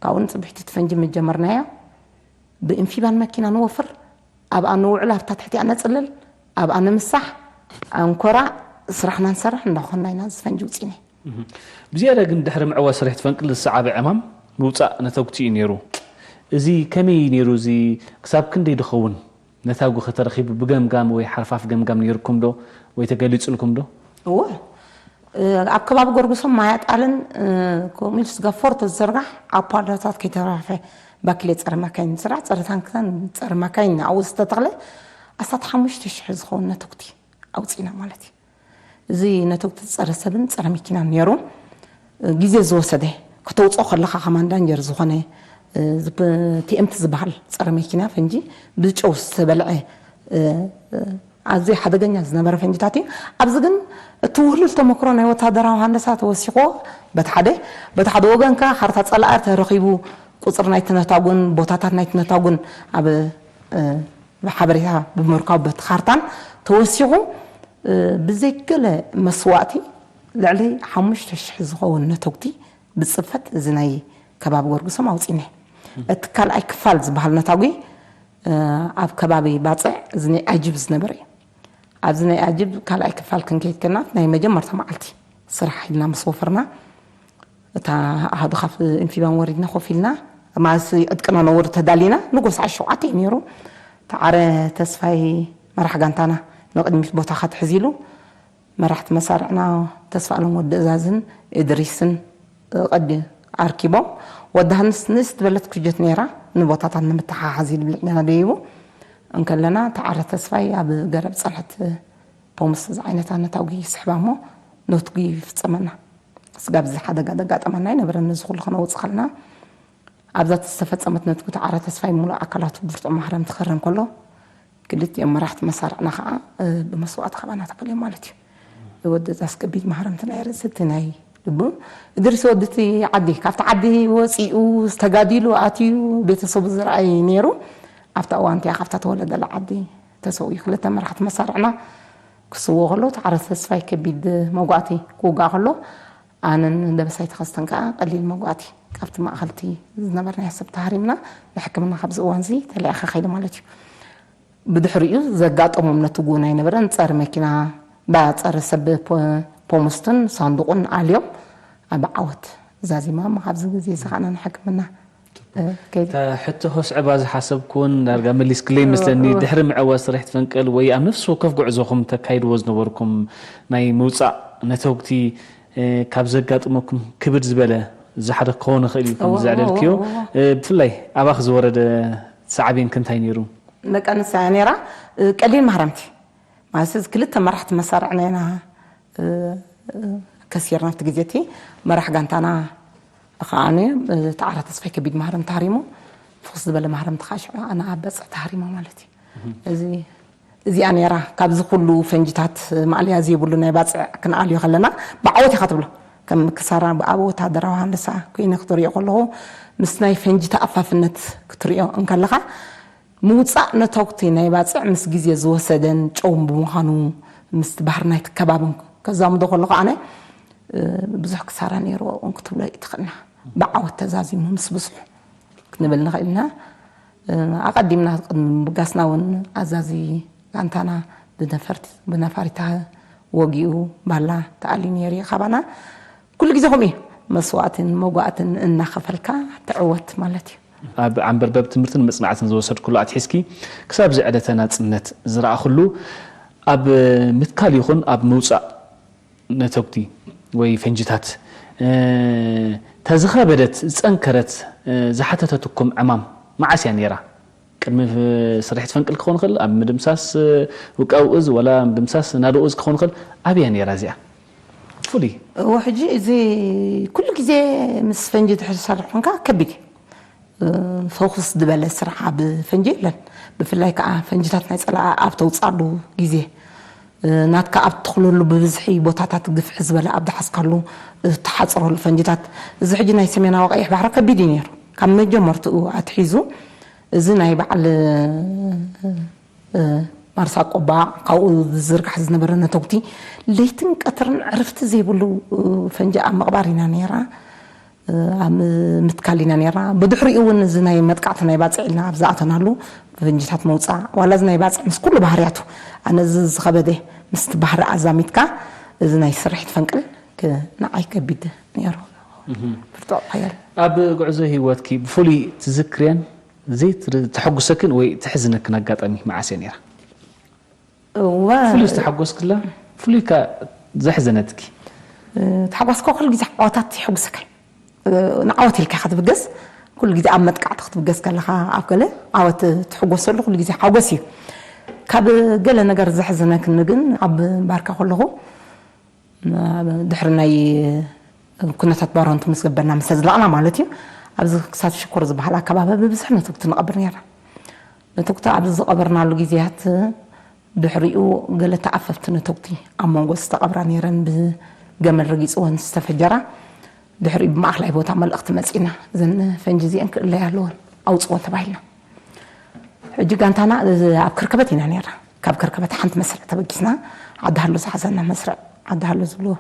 ካብኡ ንጽብሕቲ እቲ ፈንጂ መጀመርናዮ፣ ብኢንፊባን መኪና ንወፍር፣ ኣብኣ ንውዕል፣ ኣብታ ትሕቲኣ ነጽልል፣ ኣብኣ ንምሳሕ፣ ኣንኮራ፣ ስራሕና ንሰርሕ እንዳኾንና ኢና እዚ ፈንጂ ውጺእና። እህ። ብዝያዳ ግን ድሕሪ ምዕዋት ስርሒት ፈንቅል ዝሰዓበ ዕማም ምውጻእ ነተጉቲ እዩ ነይሩ። እዚ ከመይ እዩ ነይሩ? እዚ ክሳብ ክንደይ ድኸውን ነታጉ ከተረኺቡ ብገምጋም ወይ ሓርፋፍ ገምጋም ነይርኩም ዶ? ወይ ተገሊጹልኩም ዶ? እወ። እ፣ ኣብ ከባቢ ጎርጉሶም ማያጣልን፣ እ፣ ከምኡ ኢሉ ስጋ ፎርቶ ዝዘርጋሕ ኣብ ፓሎታት ከይተረፈ ባክሌ ጸረ መካይን ስራሕ፣ ጸረ ታንክታን ጸረ መካይን ኣብኡ ዝተተኽለ ኣስታት ሓሙሽተ ሽሕ ዝኸውን ነተጉቲ ኣውጺእና ማለት እዩ። እዚ ነተጉቲ ጸረ ሰብን ጸረ መኪናን ነይሩ። ግዜ ዝወሰደ ክተውፅኦ ከለኻ ከማን ዳንጀር ዝኾነ፣ እ፣ ዝብ-፣ ቲ ኤም ቲ ዝበሃል ጸረ መኪና ፈንጂ ብጨው ዝተበልዐ፣ እ፣ እ፣ ኣዝዩ ሓደገኛ ዝነበረ ፈንጅታት እዩ። ኣብዚ ግን እቲ ውህሉል ተመክሮ ናይ ወታደራዊ ሃንደሳ ተወሲኽዎ በቲ ሓደ፣ በቲ ሓደ ወገን ከኣ ካርታ ጸላኢ ተረኺቡ ቁጽሪ ናይቲ ነታጉን ቦታታት ናይቲ ነታጉን ኣብ፣ እ፣ ብሓበሬታ ብምርካቡ በቲ ካርታን ተወሲኹ፣ እ፣ ብዘይገለ መስዋእቲ ልዕሊ ሓሙሽተ ሽሕ ዝኸውን ነተጉቲ ብጽፈት እዚ ናይ ከባቢ ጎርጉሶም ኣውጺእና። እቲ ካልኣይ ክፋል ዝበሃል ነታጒ፣ እ፣ ኣብ ከባቢ ባጽዕ እዚ ናይ ኣጅብ ዝነበረ እዩ። ኣብዚ ናይ ኣጅብ ካልኣይ ክፋል ክንከይድ ከና ናይ መጀመርታ መዓልቲ ስራሕ ኢልና ምስ ወፈርና፣ እታ ኣሃዱ ካብ ኢንፊባን ወሪድና ኮፍ ኢልና፣ ማለሲ ዕጥቅና ነወርድ ተዳሊና፣ ንጎ ሰዓት ሸውዓተ እዩ ነይሩ። ተዓረ ተስፋይ መራሕ ጋንታና ንቕድሚት ቦታኻ ትሕዝ ኢሉ፣ መራሕቲ መሳርዕና ተስፋ ኣለም ወዲ እዛዝን እድሪስን ቀዲ ኣርኪቦም፣ ወዲ ሃንስ ንእስ ዝበለት ኩጀት ነይራ፣ ንቦታታት ንምትሓሓዝ ኢሉ ብልዕና ደይቡ እንከለና፣ ተዓረ ተስፋይ ኣብ ገረብ ጸንሐት ፖምስ ዝዓይነታ ነታጒ ይስሕባ እሞ ነትጒ ይፍጸመና። ስጋብ እዚ ሓደጋ ደጋጠመና ኣይነበረን። ነዚ ኩሉ ክነውጽእ ከለና ኣብዛ ዝተፈጸመት ነትጒ ተዓረ ተስፋይ ምሉእ ኣካላቱ ብርጡዕ ማህረምቲ ክረን ከሎ፣ ክልቲኦም መራሕቲ መሳርዕና ከኣ፣ እ፣ ብመስዋእቲ ካባና ተፈልዮም ማለት እዩ። ወዲ እዛስ ከቢድ ማህረምቲ ናይ ርእሲ እቲ ናይ ልቡ። እድሪስ ወዲ እቲ ዓዲ፣ ካብቲ ዓዲ ወጺኡ ዝተጋዲሉ ኣትዩ ቤተሰቡ ዝረኣይ ነይሩ። ኣብታ እዋን እቲኣ ካብታ ተወለደላ ዓዲ ተሰውዩ። ክልተ መራሕቲ መሳርዕና ክስዎ ከሎ፣ ተዓረተ ተስፋይ ከቢድ መጓእቲ ክውጋእ ከሎ፣ ኣነን ደበሳይ ተኸስተን ከዓ ቀሊል መጓእቲ ካብቲ ማእኸልቲ ዝነበርናዮ ሰብ ተሃሪምና ንሕክምና ካብዚ እዋንዚ ተለያኸ ከይደ ማለት እዩ። ብድሕሪኡ ዘጋጠሞም ነቲ ጉን ኣይነበረን። ጸር መኪና፣ ባ ጸር ሰብ ፖ-፣ ፖሙስትን ሳንዱቑን ኣልዮም ኣብ ዓወት ዛዚማ እሞ ካብዚ ግዜ እዚ ኸዓ ንሕክምና፣ እ፣ ከይደ። እታ ሕቶ ከስዕባ ዝሓሰብኩ እውን ዳርጋ መሊስክለይ ይመስለኒ። እዎ፣ እዎ። ድሕሪ ምዕዋት ስርሒት ፈንቅል ወይ ኣብ ነፍሲ ወከፍ ጉዕዞኹም ተካይድዎ ዝነበርኩም ናይ ምውጻእ ነተጉቲ፣ እ፣ ካብ ዘጋጥመኩም ክብድ ዝበለ እዚ ሓደ ክኸውን ይኽእል እዩ፣ ከም እዎ፣ ዘዕለልክዮ፣ እዎ፣ እዎ። እ፣ ብፍላይ ኣባኽ ዝወረደ ሳዕቤን ከ እንታይ ነይሩ? ደቂ ኣንስትዮ እያ ነይራ፣ እ፣ ቀሊል ማህረምቲ። ማለት እዚ ክልተ መራሕቲ መሳርዕና ኢና፣ እ፣ እ፣ ከሲርና ኣብቲ ግዜ እቲ። መራሕ ጋንታና ከዓኒ፣ እ፣ ተዓራ ተስፋይ ከቢድ ማህረም ተሃሪሙ፣ ፍኹስ ዝበለ ማህረምቲ ከዓ ሽዑ ኣነ ኣብ በጽዕ ተሃሪማ ማለት እዩ። እዚ፣ እዚኣ ነይራ ካብዚ ኩሉ ፈንጅታት ማእለያ ዘይብሉ ናይ ባጽዕ ክንኣልዮ ከለና ብዓወት ኢኻ ትብሎ። ከም ክሳራ ኣብ ወታደራዊ ሃንደሳ ኮይነ ክትሪኦ ከለኹ ምስ ናይ ፈንጂ ተኣፋፍነት ክትሪኦ እንከለኻ ምውጻእ ነተጉቲ ናይ ባጽዕ ምስ ግዜ ዝወሰደን ጨውን ብምዃኑ ምስቲ ባህሪ ናይቲ ከባብን ከዛምዶ ከለኹ ኣነ፣ እ፣ ብዙሕ ክሳራ ነይርዎ እውን ክትብሎ ይትኽእልና። ብዓወት ተዛዚሙ ምስ ብዙሕ ክንብል ንኽእል ኢና። እ፣ ኣቐዲምና ቅድሚ ምብጋስና እውን ኣዛዚ ጋንታና ብነፈርቲ-፣ ብነፋሪታ ወጊኡ ባላ ተኣልዩ ነይሩ እዩ ካባና። ኩሉ ግዜ ከምኡ እዩ። መስዋእትን መጓእትን እናኸፈልካ ትዕወት ማለት እዩ። ኣብ ዓንበርበብ ትምህርትን ምጽናዕትን ዝወሰድኩሉ ኣትሒዝኪ ክሳብ ዝዕለተ ናጽነት ዝረኣኹሉ ኣብ ምትካል ይኹን ኣብ ምውጻእ ነተጉቲ ወይ ፈንጅታት፣ እ፣ ተዝኸበደት ዝጸንከረት፣ እ፣ ዝሓተተትኩም ዕማም መዓስ እያ ነይራ? ቅድሚ ፍ-፣ ስርሒት ፈንቅል ክኸውን ይኽእል፣ ኣብ ምድምሳስ፣ እ፣ ውቃዊ እዝ ወላ ምድምሳስ ናዶ እዝ ክኸውን ይኽእል፣ ኣበይ እያ ነይራ እዚኣ? ፍሉይ። እዎ፣ ሕጂ እዚ ኩሉ ግዜ ምስ ፈንጂ ድሕሪ ዝሰርሕ ኮንካ ከቢድ እዩ። እ፣ ፎኩስ ዝበለ ስራሕ ኣብ ፈንጂ የለን። ብፍላይ ከዓ ፈንጅታት ናይ ጸላኢ ኣብ ተውጻሉ ግዜ፣ እ፣ ናትካ ኣብ ትኽለሉ ብብዝሒ ቦታታት ግፍሒ ዝበለ ኣብ ድሓዝካሉ፣ እ፣ ትሓጽረሉ ፈንጅታት። እዚ ሕጂ ናይ ሰሜናዊ ቀይሕ ባሕሪ ከቢድ እዩ ነይሩ። ካብ መጀመርትኡ ኣትሒዙ እዚ ናይ በዓል፣ እ፣ እ፣ ማርሳ ቆባዕ፣ ካብኡ ዝዝርጋሕ ዝነበረ ነተጉቲ ለይትን ቀትርን ዕርፍቲ ዘይብሉ፣ እ፣ ፈንጂ ኣብ ምቕባር ኢና ነይራ፣ እ፣ ኣብ ምትካል ኢና ነይራ። ብድሕሪኡ እውን እዚ ናይ መጥቃዕቲ ናይ ባጽዕ ኢልና ኣብ ዝኣተናሉ ፈንጅታት መውጻእ፣ ዋላ እዚ ናይ ባጽዕ ምስ ኩሉ ባህርያቱ፣ ኣነ እዚ ዝኸበደ ምስቲ ባህሪ ኣዛሚትካ፣ እዚ ናይ ስርሒት ፈንቅል ክ-፣ ንዓይ ከቢድ ነይሩ። እህ። ብርቱዕ ሓያል። ኣብ ጉዕዞ ህይወትኪ ብፍሉይ ትዝክርየን ዘይትር-፣ ተሐጉሰክን ወይ ተሕዝነክን ኣጋጣሚ መዓስ እያ ነይራ? እወ። ፍሉይ ዝተሓጎስክላ፣ ፍሉይ ከ ዘሕዘነትኪ? እ፣ ተሓጓስካ ኩሉ ግዜ ዓወታት የሐጉሰካ። እ፣ ንዓወት ኢልካ ኢኻ ትብገስ። ኩሉ ግዜ ኣብ መጥቃዕቲ ክትብገስ ከለኻ ኣብ ገለ ዓወት ትሕጎሰሉ ኩሉ ግዜ ሓጎስ እዩ። ካብ ገለ ነገር ዘሕዘነክኒ ግን ኣብ ባርካ ከለኹ ድሕሪ ናይ ኩነታት ባሮንት ምስ ገበርና፣ ምስ ተዝለቕና ማለት እዩ፣ ኣብዚ ክሳብ ሽኮር ዝበሃል ኣከባቢ ብብዝሒ ነተጉቲ ንቐብር ነይርና። ነተጉቲ ኣብዚ ዝቐበርናሉ ግዜያት፣ ድሕሪኡ ገለ ተኣፈፍቲ ነተጉቲ ኣብ መንጎ ዝተቐብራ ነይረን፣ ብገመድ ረጊፅወን ዝተፈጀራ። ድሕሪኡ ብማእኸላይ ቦታ መልእኽቲ መፂና፣ እዘን ፈንጂ እዚአን ክእለያ ኣለወን፣ ኣውፅወን ተባሂልና። ሕጂ ጋንታና፣ እ፣ ኣብ ከርከበት ኢና ነይርና። ካብ ከርከበት ሓንቲ መስርዕ ተበጊስና፣ ዓዲ ሃሎ ዝሓዘና መስርዕ፣ ዓዲ ሃሎ ዝብልዎ፣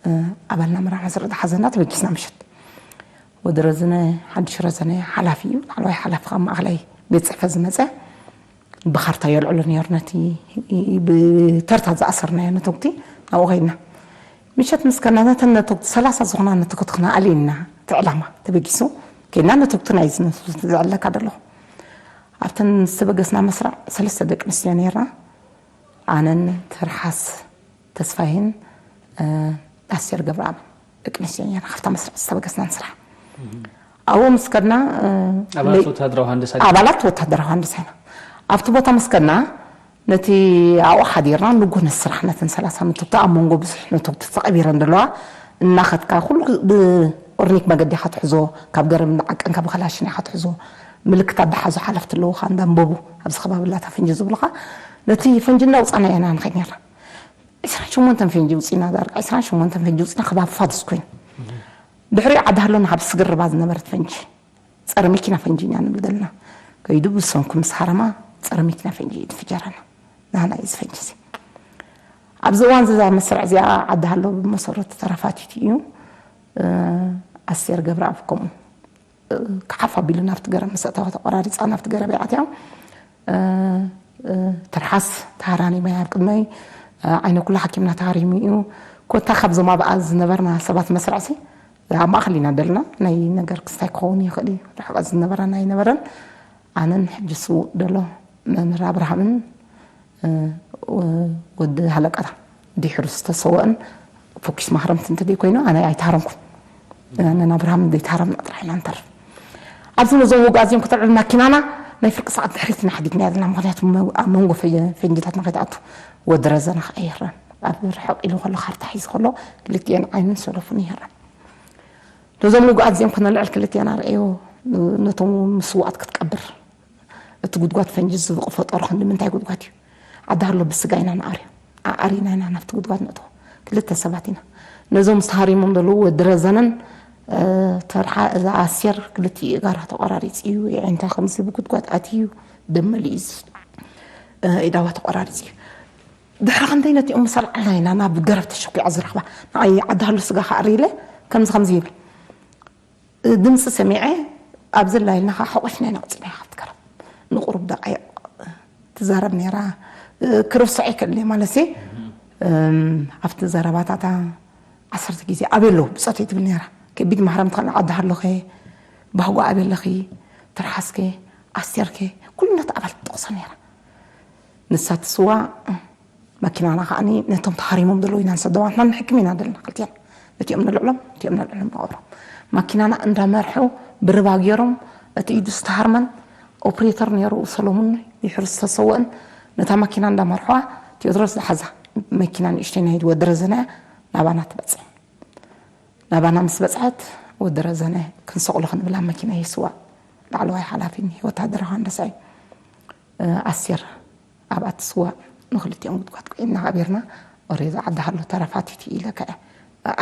እ፣ ኣባልና መራሕ መስርዕ ዝሓዘና ተበጊስና ምሸት። ወዲ ረዘነ፣ ሓድሽ ረዘነ ሓላፊ እዩ፣ ላዕለዋይ ሓላፊ ካብ ማእኸላይ ቤት ጽሕፈት ዝመጸ፣ ብኻርታ የልዕሎ ነይሩ ነቲ፣ እ፣ ብተርታ ዝኣሰርናዮ ነተጉቲ ናብኡ ከይድና። ምሸት ምስ ከድና ነተን ነተጉቲ ሰላሳ ዝኾና ነተጉቲ ክነኣሊ ኢና፣ እቲ ዕላማ ተበጊሱ። ከይድና ነተጉቲ ናይ ዝነሱ ዘዕለካ ዘለኹ። ኣብተን ዝተበገስና መስርዕ ሰለስተ ደቂ ኣንስትዮ ነይርና። ኣነን ትርሓስ ተስፋይን፣ እ፣ ኣስቴር ገብረኣብ ደቂ ኣንስትዮ ነይርና። ካብታ መስርዕ ዝተበገስና ንስራሕ። ኣብኡ ምስ ከድና፣ እ፣ ኣባላት ለይ-፣ ወታደራዊ ሃንደሳ ድዩ? ኣባላት ወታደራዊ ሃንደሳ ኢና። ኣብቲ ቦታ ምስ ከድና፣ ነቲ ኣብኡ ሓዲርና፣ ንጉህ ነቲ ስራሕ፣ ነተን ሰላሳ ነተጉቲ ኣብ መንጎ ብዙሕ ነተጉቲ ተቐቢረን ዘለዋ፣ እናኸድካ ኩሉ ብ-፣ ኦርኒክ መገዲ ኢኻ ትሕዞ፣ ካብ ገረብ ንዓቀን ካብ ኸላሽን ኢኻ ትሕዞ፣ ምልክታት ዝሓዙ ሓለፍቲ ኣለዉኻ፣ እንዳንበቡ፣ ኣብዚ ከባቢ ላታ ፈንጂ ዝብሉኻ፣ ነቲ ፈንጂ እናውፃና ኢና ንኸይድ ነርና። ዒስራን ሸሞንተን ፈንጂ ውፂና፣ ዳርጋ ዒስራን ሸሞንተን ፈንጂ ውፂና፣ ከባቢ ፋዱስ ኮይኑ። ድሕሪኡ ዓዲ ሃሎና፣ ካብ ስግርባ ዝነበረት ፈንጂ፣ ጸረ መኪና ፈንጂ ኢና ንብል ዘለና። ከይዱ ብሰንኩ ምስ ሃረማ፣ ጸረ መኪና ፈንጂ እዩ ትፍጀረና። ናህና እዩ እዚ ፈንጂ እዚ። ኣብዚ እዋን እዛ መስርዕ እዚኣ ዓዲ ሃሎ ብመሰረቱ ተረፋቲት እዩ። ኣስቴር ገብረኣብ ከምኡ ክሓፍ ኣቢሉ ናብቲ ገረብ ምስ ኣተዋ ተቆራሪፃ ናብቲ ገረብ እያ ኣትያ። ትርሓስ ተሃራኒመያ ኣብ ቅድመይ ዓይነ ኩሉ ሓኪምና ተሃሪሙ እዩ። ኮታ ካብዞም ኣብኣ ዝነበርና ሰባት መስርዕሲ ኣብ ማእኸል ኢና ደልና። ናይ ነገር ክስታይ ክኸውን ይኽእል እዩ። ርሕቐት ዝነበረና ኣይነበረን። ኣነን ሕጂ ስዉእ ደሎ መምህር ኣብርሃምን ወዲ ሃለቃታ ድሕሩ ዝተሰወእን ፎኪስ ማህረምቲ እንተደይ ኮይኑ ኣነ ኣይተሃረምኩን። ኣነን ኣብርሃምን ዘይተሃረምና ጥራሕ ኢና ንተርፍ። ኣብዚ ነዞም ውግኣት እዚኦም ክተልዕል ማኪናና ናይ ፍርቂ ሰዓት ድሕሪት ኢና ሓዲግና ዘለና። ምክንያቱ ኣብ መንጎ ፈንጅታትና ከይትኣቱ ወዲ ረዘና ከዓ ይህረም ኣብ ርሕቕ ኢሉ ከሎ ካርታ ሒዙ ከሎ ክልቲኤን ዓይኑን ሰለፉን ይህረም። ነዞም ውግኣት እዚኦም ክነልዕል ክልቲኤና ርእዮ ነቶም ምስዋኣት ክትቀብር እቲ ጉድጓድ ፈንጂ ዝፈጠሮ ክንዲ ምንታይ ጉድጓድ እዩ? ዓዲ ሃሎ ብስጋ ኢና ንኣርዮ። ኣኣሪና ኢና ናብቲ ጉድጓድ ነእትዎ። ክልተ ሰባት ኢና። ነዞም ዝተሃሪሞም ዘለዉ ወዲ ረዘነን ተርሓ እዛ ኣስቴር ክልቲኡ እጋራ ተቆራሪፂ እዩ። የዒንታ ከምዚ ብጉድጓድ ኣትዩ ደም መሊኡ ኢዳዋ ተቆራሪፂ እዩ። ድሕሪ ክንደይ ነቲኦም ምስ ኣልዓልና ኢና ናብ ገረብ ተሸኪዓ ዝረኽባ። ንዓይ ዓዲ ሃሎ ስጋ ከኣሪ ኢለ ከምዚ ከምዚ ይብል ድምፂ ሰሚዐ ኣብ ዝላይልና ከዓ ሓቆፍና ኢና ወፂና ካብቲ ገረብ ንቁሩብ ደቃይቕ ትዛረብ ነይራ። ክርስዖ ይክእል ማለት ኣብቲ ዘረባታታ ዓሰርተ ግዜ ኣበይ ኣለዉ ብፆተይ ትብል ነይራ። ከቢድ ማህረም ትኸል ዓዲ ሃሎኸ ባህጎ ኣበይ ኣለኺ ትርሓስከ ኣስቴርከ ኩሉ ነቲ ኣባል ትጠቕሶ ነይራ። ንሳ ትስዋ መኪናና ከዓኒ ነቶም ተሃሪሞም ዘለዉ ኢና ንሰደዋትና ንሕክም ኢና ደልና ክልቲና ነቲኦም ንልዕሎም ነቲኦም ንልዕሎም ንቐብሮም። ማኪናና እንዳመርሑ ብርባ ገይሮም እቲ ኢዱ ዝተሃርመን ኦፕሬተር ነይሩ ሰሎሙን ይሕሩ ዝተሰወእን ነታ ማኪና እንዳመርሖዋ ቴዎድሮስ ዝሓዛ መኪና ንእሽተይ ናይ ወዲ ረዘነ ናባና ትበፅሕ። ናባና ምስ በፅሐት ወዲ ረዘነ ክንሰቕሎ ክንብላ መኪና ይስዋ ላዕለዋይ ሓላፊን ወታደራዊ ሃንደሳ እዩ። ኣስቴር ኣብኣ ትስዋእ ንክልቲኦም ጉድጓድ ኮይንና ቀቢርና ኦሬዛ ዓዲ ሃሎ ተረፋቲት ኢለ ከ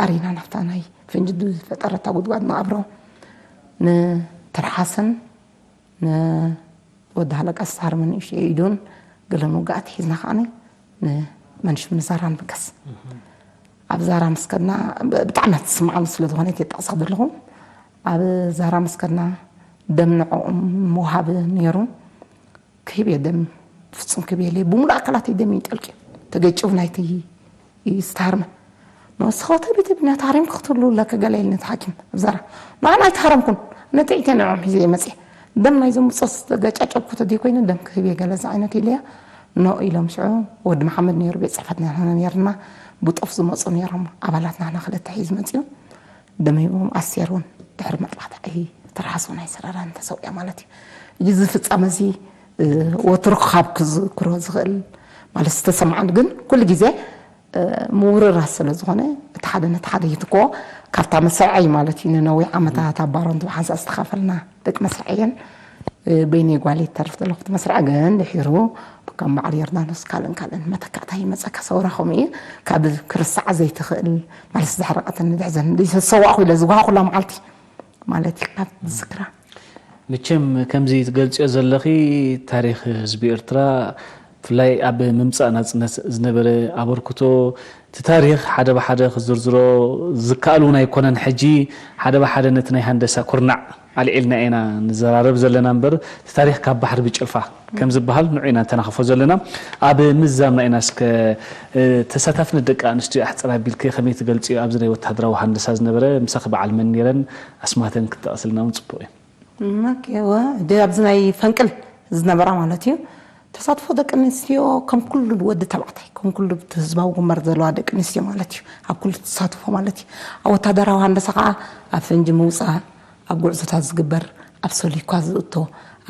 ኣሪና ናብታ ናይ ፍንጅ ዝፈጠረታ ጉድጓድ ንቐብሮ ንትርሓስን ንወዲ ሃለቃ ስታርምን ንእሽተይ ኢዱን ገለን ውግኣት ሒዝና ከዓኒ ንመንሽም ንዛራ ንብገስ ኣብ ዛራ ምስ ከድና ብጣዕሚ ትስምዓሉ ስለ ዝኾነ የጣቕሳ ዘለኹ ኣብ ዛራ ምስ ከድና ደም ንዕኦም ምውሃብ ነይሩ ክህብ እየ ደም ፍጹም ክህብ እየ ብሙሉእ ኣካላት ደም ይጠልቅ እዩ ተገጭቡ ናይቲ ይስተሃርመ ንስኻ ተቢተ ብና ታሪም ክትብሉ ለከ ገለ ኢልነት ሓኪም ኣብዛራ ንዓና ኣይተሃረምኩን ነጥዒተ ንዕኦም ሒዘ እየ መፅየ ደም ናይዞም ብፆስ ዝተገጫጨብኩ ተደይ ኮይኑ ደም ክህብ እየ ገለ ዝዓይነት ኢለያ ኖ ኢሎም ሽዑ ወዲ መሓመድ ነይሩ ቤት ፅሕፈትና ነርና ብጦፍ ዝመፁ ነይሮም ኣባላት ናህና ክልተ ሒዝ መፅኡ ደመይቦም ኣስቴር እውን ድሕሪ መጥባሕታ እሂ ትርሓስ እውን ኣይሰረራን ተሰዊኣ ማለት እዩ። እዚ ፍጻመ እዚ ወትሩ ካብ ክዝክሮ ዝኽእል ማለት ዝተሰምዓኒ ግን ኩሉ ግዜ ምውርራስ ስለ ዝኾነ እቲ ሓደ ነቲ ሓደ ይትኮ ካብታ መሰዐይ ማለት እዩ ንነዊሕ ዓመታት ኣብ ባሮን ብሓንሳእ ዝተኻፈልና ደቂ መስርዐየን በይነይ ጓል ይተርፍ ዘለኹ እቲ መስርዐ ግን ድሒሩ ከም በዓል ዮርዳኖስ ካልእን ካልእን መተካእታ ይመፀካ ሰውራ ከምኡ እዩ ካብ ክርስዓ ዘይትኽእል ማለት ዝሕረቀትን ዝሕዘን ዘይተሰዋእኩ ኢለ ዝጓሃኩላ መዓልቲ ማለት እዩ ካብ ዝዝክራ መቸም ከምዚ ትገልፅዮ ዘለኺ ታሪክ ህዝቢ ኤርትራ ብፍላይ ኣብ ምምፃእ ናፅነት ዝነበረ ኣበርክቶ እቲ ታሪክ ሓደ ብሓደ ክዝርዝሮ ዝከኣል እውን ኣይኮነን ሕጂ ሓደ ብሓደ ነቲ ናይ ሃንደሳ ኩርናዕ ኣልዒልና ኢና ንዘራረብ ዘለና እምበር እቲ ታሪክ ካብ ባሕሪ ብጭልፋ ከም ዝበሃል ንዑ ኢና ንተናኸፎ ዘለና ኣብ ምዛምና ኢና እስከ ተሳታፍነት ደቂ ኣንስትዮ ኣሕፅር ኣቢልኪ ከመይ ትገልፅዮ ኣብዚ ናይ ወታደራዊ ሃንደሳ ዝነበረ ምሳኺ በዓል መን ነይረን ኣስማተን ክትጠቕስልና እውን ፅቡቅ እዩ ዋ ደ ኣብዚ ናይ ፈንቅል ዝነበራ ማለት እዩ ተሳትፎ ደቂ ኣንስትዮ ከም ኩሉ ወዲ ተባዕታይ ከም ኩሉ ህዝባዊ ግንባር ዘለዋ ደቂ ኣንስትዮ ማለት እዩ ኣብ ኩሉ ተሳትፎ ማለት እዩ ኣብ ወታደራዊ ሃንደሳ ከዓ ኣብ ፈንጂ ምውፃእ ኣብ ጉዕዞታት ዝግበር ኣብ ሰሊኳ ዝእቶ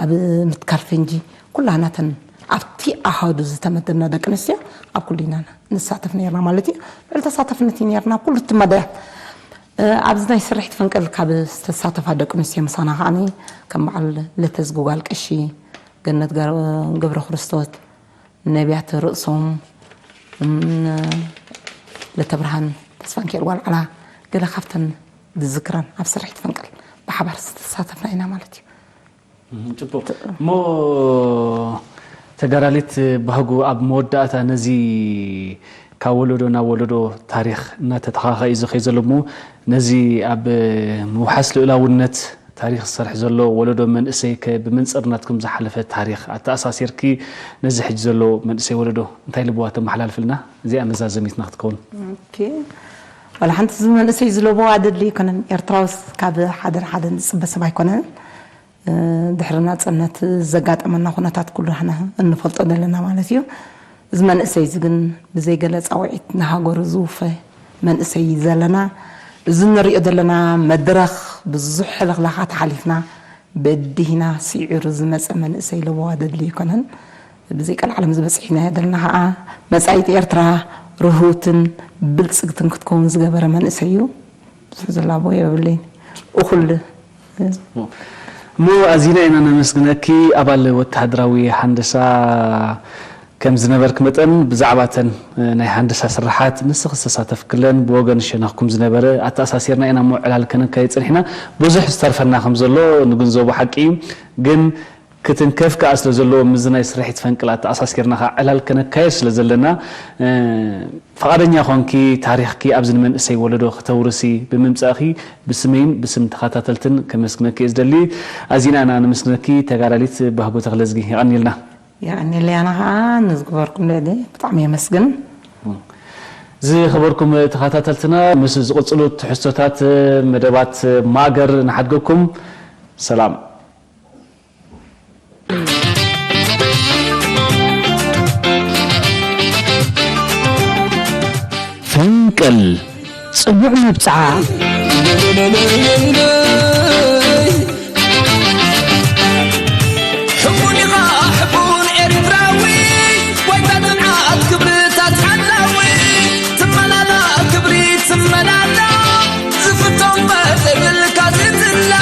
ኣብ ምትካል ፈንጂ ኩላናተን ኣብቲ ኣሃዱ ዝተመደብና ደቂ ኣንስትዮ ኣብ ኩሉ ኢና ንሳተፍ ነርና ማለት እዩ ልዕሊ ተሳተፍነት እዩ ነርና ኩሉ እቲ መዳያት ኣብዚ ናይ ስርሒት ፈንቅል ካብ ዝተሳተፋ ደቂ ኣንስትዮ ምሳና ከዓኒ ከም በዓል ለተዝጉ ጓል ቀሺ ገነት ገብረ ክርስቶስ ነቢያት ርእሶም ለተብርሃን ተስፋንኪኤል ጓል ዓላ ገለ ካብተን ዝዝክረን ኣብ ስርሒት ፈንቅል ብሓባር ዝተሳተፍና ኢና ማለት እዩ ፅቡቅ እሞ ተጋዳሊት ባህጉ ኣብ መወዳእታ ነዚ ካብ ወለዶ ናብ ወለዶ ታሪኽ እናተተኻኸ እዩ ዝኸይ ዘሎ እሞ፣ ነዚ ኣብ ምውሓስ ልኡላውነት ታሪኽ ዝሰርሕ ዘሎ ወለዶ መንእሰይ ከ ብመንጽር ናትኩም ዝሓለፈ ታሪኽ ኣተኣሳሲርኪ ነዚ ሕጂ ዘሎ መንእሰይ ወለዶ እንታይ ልብዋ ተመሓላልፍልና? እዚኣ መዛዘሚትና ክትከውን። ኦኬ። ዋላ ሓንቲ እዚ መንእሰይ ዝለበዋ ኣደሊ ኣይኮነን። ኤርትራውስ ካብ ሓደ ሓደ ዝጽበ ሰብ ኣይኮነን። ድሕሪ ናጽነት ዘጋጠመና ኩነታት ኩሉ ንሕና እንፈልጦ ዘለና ማለት እዩ። እዚ መንእሰይ እዚ ግን ብዘይ ገለ ጻውዒት ንሃገሩ ዝውፈ መንእሰይ እዩ ዘለና። እዚ እንሪኦ ዘለና መድረኽ ብዙሕ ሕልኽላኻት ሓሊፍና በዲህና ስዒሩ ዝመጸ መንእሰይ ለበዋ ደድሊ ኣይኮነን። ብዘይ ቀልዓለም ዝበጽሕ ኢና ዘለና ኸዓ መጻኢት ኤርትራ ርህውትን ብልጽግትን ክትከውን ዝገበረ መንእሰይ እዩ። ብዙሕ ዝላቦ የብለይን። እኹል እሞ ኣዚና ኢና ነመስግነኪ። ኣባል ወተሃደራዊ ሃንደሳ ከም ዝነበርክ መጠን ብዛዕባ ተን ናይ ሃንደሳ ስራሓት ንስኺ ዝተሳተፍክለን ብወገን ሸነኽኩም ዝነበረ ኣተኣሳሲርና ኢና እሞ ዕላል ከነካይድ ጸኒሕና። ብዙሕ ዝተርፈና ከም ዘሎ ንግንዘቦ ሓቂ እዩ። ግን ክትንከፍ ከኣ ስለ ዘለዎ ምስዚ ናይ ስርሒት ፈንቅል ኣተኣሳሲርና ከኣ ዕላል ከነካየድ ስለ ዘለና፣ እ፣ ፍቓደኛ ኾንኪ ታሪኽኪ ኣብዚ ንመንእሰይ ወለዶ ከተውርሲ ብምምጻእኺ ብስመይን ብስም ተኸታተልትን ከመስግነኪ እየ ዝደሊ። ኣዚና ኢና ነመስግነኪ ተጋዳሊት ባህጎ ተኽለዝጊ። የቐንየልና። የቐንየለይ። ኣነ ኸዓ ንዝግበርኩም ልዕሊ ብጣዕሚ የመስግን። ዝኸበርኩም ተኸታተልትና፣ ምስ ዝቕጽሉ ትሕዝቶታት መደባት ማእገር ንሓድገኩም። ሰላም። ፈንቅል ጽኑዕ መብጽዓ። ሕቡን ኢኻ ሕቡን ኤርትራዊ፣ ጎይታ ጽንዓት ክብርታት ሓላዊ። ትመላላ ክብሪ ትመላላ፣ ዝፍቶ እምበር ዘይብልካ ዝትላ።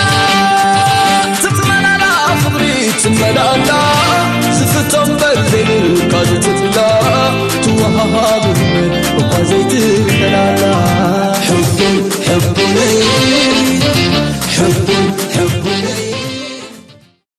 ትመላላ ፍቕሪ ትመላላ፣ ዝፍቶ እምበር ዘይብልካ ዝትላ። ትወሃሃብ እምበር እኳ ዘይትከላላ። ሕቡን ሕቡን